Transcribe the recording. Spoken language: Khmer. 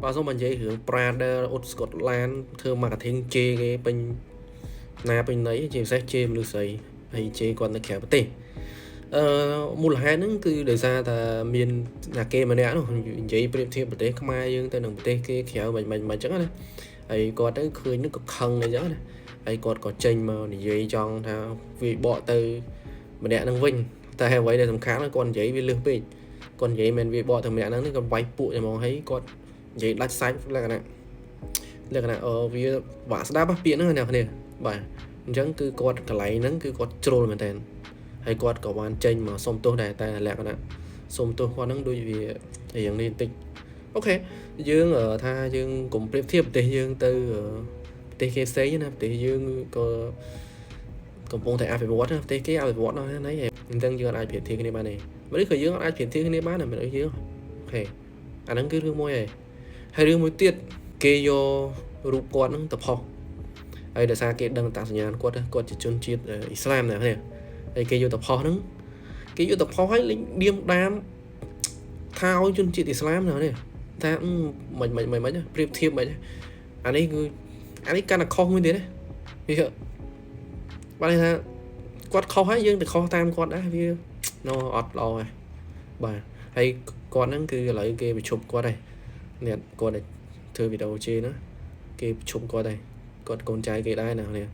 បាទសូមនិយាយរឿង Prada អ៊ុតស្កុតឡានធ្វើ marketing ជេរគេពេញណាពេញណីជាពិសេសជេរមនុស្សស្រីហើយជេរគាត់នៅក្រៅប្រទេសអឺមូលហេតុហ្នឹងគឺដោយសារតែមានណាគេម្នាក់នោះនិយាយប្រៀបធៀបប្រទេសខ្មែរយើងទៅនឹងប្រទេសគេក្រៅមិនមិនមិនអញ្ចឹងណាហើយគាត់ទៅឃើញនឹងក៏ខឹងអញ្ចឹងណាហើយគាត់ក៏ចេញមកនិយាយចង់ថាវាបកទៅម្នាក់ហ្នឹងវិញតែអ្វីដែលសំខាន់គាត់និយាយវាលឺសពេកគាត់និយាយមិនវាបកទៅម្នាក់ហ្នឹងគាត់វាយពួកហ្មងហើយគាត់និយាយដាច់សាច់លក្ខណៈលក្ខណៈអឺវាបាក់ស្ដាប់ពាក្យហ្នឹងអ្នកគ្នាបាទអញ្ចឹងគឺគាត់កន្លែងហ្នឹងគឺគាត់ជ្រុលមែនតើហើយគាត់ក៏បានចេញមកសុំទោសដែរតែលក្ខណៈសុំទោសគាត់ហ្នឹងដូចវារៀងនេះបន្តិច OK យើងថាយើងកុំប្រៀបធៀបប្រទេសយើងទៅប្រទេសគេផ្សេងណាប្រទេសយើងក៏កំពុងតែអភិវឌ្ឍប្រទេសគេអភិវឌ្ឍដល់ណាអញ្ចឹងយើងអាចប្រៀបធៀបគ្នាបានទេមនុស្សក៏យើងអាចប្រៀបធៀបគ្នាបានដែរមនុស្សយើង OK អាហ្នឹងគឺរឿងមួយហើយហើយរឿងមួយទៀតគេយករូបគាត់ហ្នឹងទៅផុសហើយដោយសារគេដឹងតាសញ្ញាគាត់គាត់ជាជនជាតិអ៊ីស្លាមណាគ្នាហើយគេយកទៅផុសហ្នឹងគេយកទៅផុសហើយលេងឌៀមដាមថាឲ្យជនជាតិអ៊ីស្លាមណានេះថាមិនមិនមិនមិនប្រៀបធៀបមិនអានេះគឺអានេះកាន់តែខុសមួយទៀតណាវាបានថាគាត់ខុសហើយយើងទៅខុសតាមគាត់ដែរវាណអត់ល្អហើយបាទហើយគាត់ហ្នឹងគឺឥឡូវគេប្រជុំគាត់ហើយនេះគាត់ធ្វើវីដេអូជេរណាគេប្រជុំគាត់ហើយគាត់កូនចៅគេដែរណានេះ។